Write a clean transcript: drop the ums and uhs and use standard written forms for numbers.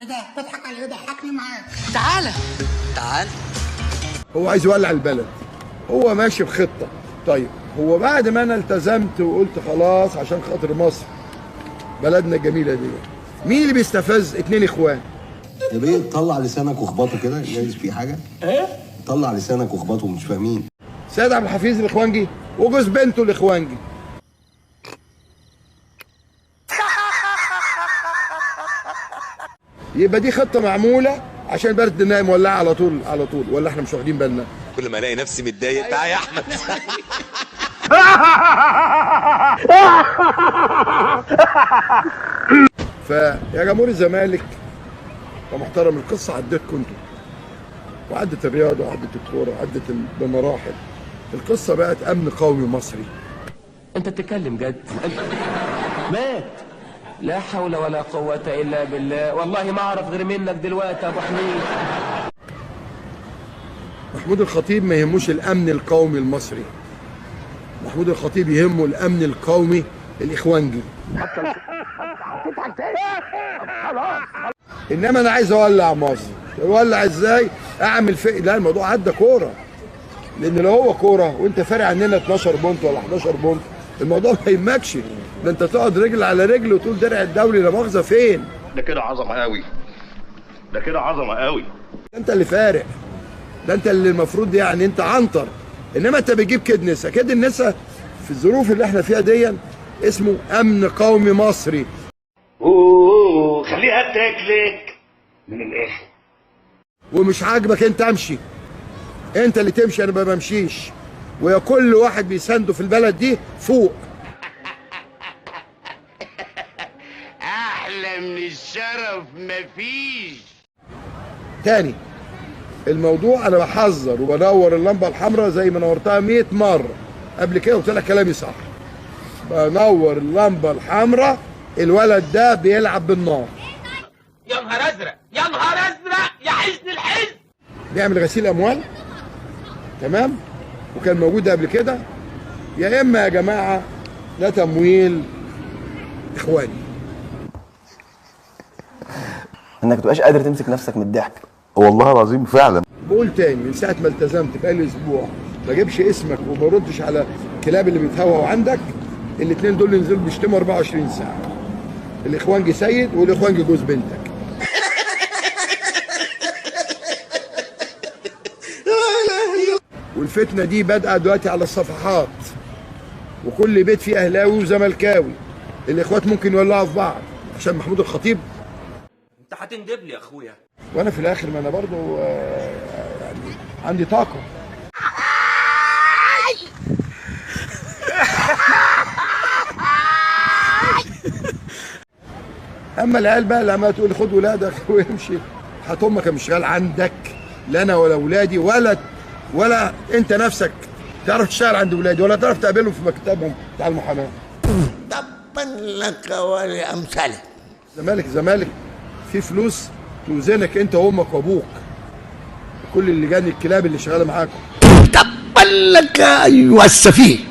ده بضحك على ايه؟ ضحكني معاك. تعالى تعال. هو عايز يولع البلد، هو ماشي بخطه. طيب هو بعد ما انا التزمت وقلت خلاص عشان خاطر مصر بلدنا الجميلة دي، مين اللي بيستفز؟ 2 اخوان. يا بيه طلع لسانك واخبطه كده، جايز في حاجة. ايه؟ طلع لسانك واخبطه، مش فاهمين. سيد عبد الحفيظ الاخوانجي وجوز بنته الاخوانجي. يبقى دي خطه معمولة عشان البلد النايم مولعه على طول على طول، ولا احنا مش واخدين بالنا؟ كل ما الاقي نفسي متضايق تعالى يا احمد. فيا جمهور الزمالك يا محترم، القصة عدتكم انتوا، وعدت الرياضة وعدت الكورة وعدت بمراحل. القصة بقت امن قومي مصري. انت بتتكلم جد؟ مات. لا حول ولا قوة إلا بالله، والله ما أعرف غير منك دلوقتي يا أبو حميد. محمود الخطيب ما يهموش الأمن القومي المصري، محمود الخطيب يهمه الأمن القومي الإخوانجي. إنما أنا عايز أولع مصر، أولع إزاي؟ أعمل في لا، الموضوع عدى كورة، لأن لو هو كورة وأنت فارق عننا 12 بونت ولا 11 بونت، الموضوع ما يهمكش. ده انت تقعد رجل على رجل وتقول درع الدولي لا مؤاخذة فين؟ ده كده عظمه قوي، ده كده عظمه قوي. ده انت اللي فارق، ده انت اللي المفروض يعني انت عنتر، انما انت بتجيب كيد نسا. كيد النسا في الظروف اللي احنا فيها دي اسمه امن قومي مصري. اوه خليها تاكلك من الاخر. ومش عاجبك انت امشي، انت اللي تمشي، انا ما بمشيش. ويا كل واحد بيسانده في البلد دي فوق. احلى من الشرف مفيش. تاني الموضوع انا بحذر وبنور اللمبة الحمراء زي ما نورتها 100 مرة قبل كده وطلع كلامي صح. بنور اللمبة الحمراء، الولد ده بيلعب بالنار. يا نهار ازرق، يا نهار ازرق، يا حزن الحزن. بيعمل غسيل اموال، تمام، وكان موجود قبل كده. يا اما يا جماعة ده تمويل اخواني. انك تبقاش قادر تمسك نفسك من الضحك. والله العظيم فعلا. بقول تاني، من ساعة ما التزمت بقالي اسبوع ما اجيبش اسمك وما ردش على الكلاب اللي بيتهوهوا عندك. الاثنين دول ينزلوا بيشتموا 24 ساعة، الاخوانجي سيد والاخوانجي جوز بنتك. والفتنة دي بادئه دلوقتي على الصفحات، وكل بيت فيه اهلاوي وزملكاوي. الاخوات ممكن يولعوا في بعض عشان محمود الخطيب. انت هتندب لي يا اخويا. وانا في الاخر ما انا برضو يعني عندي طاقة. اما العيال بقى اللي عماله تقول خد ولادك وامشي، حط امك مش شغال عندك، لا انا ولا ولادي ولا انت نفسك تعرف تشتغل عند ولادي ولا تعرف تقابلهم في مكتبهم بتاع المحاماة. تبا لك ولامثالك. زمالك زمالك في فلوس توزنك انت وامك وابوك وكل اللجان الكلاب اللي شغالة معاكم. تبا لك ايها السفيه.